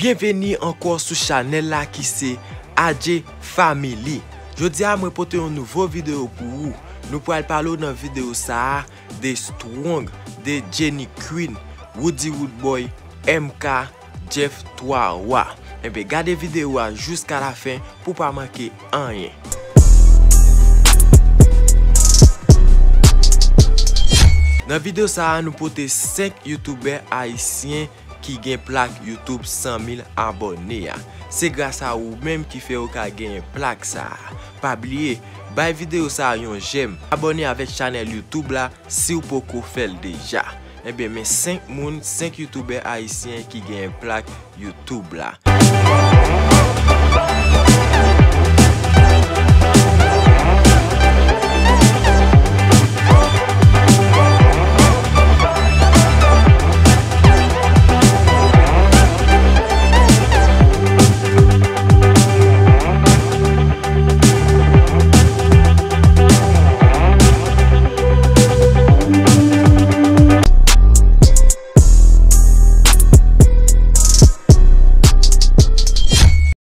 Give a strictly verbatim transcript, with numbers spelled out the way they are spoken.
Byenveni ankò sou chanèl la ki se A J Family. Jodi a mwen pote yon nouvo videyo pou ou. Nou pral pale w nan videyo sa a de Strong, de Jenny Queen, Woody Woodboy, M K, Jeff twa Wa. Enben gade videyo a jiska lafen pou pa manke anyen. Nan videyo sa a nou pote senk youtubè ayisyen ki gen plak YouTube san mil abòne a. Se gras a ou menm ki fè yo ka genyen plak sa a. Pa bliye, bay videyo sa a yon jèm, abòne avèk chanèl YouTube la si w poko fè l deja. Enben men senk moun, senk youtubè ayisyen ki genyen plak YouTube la.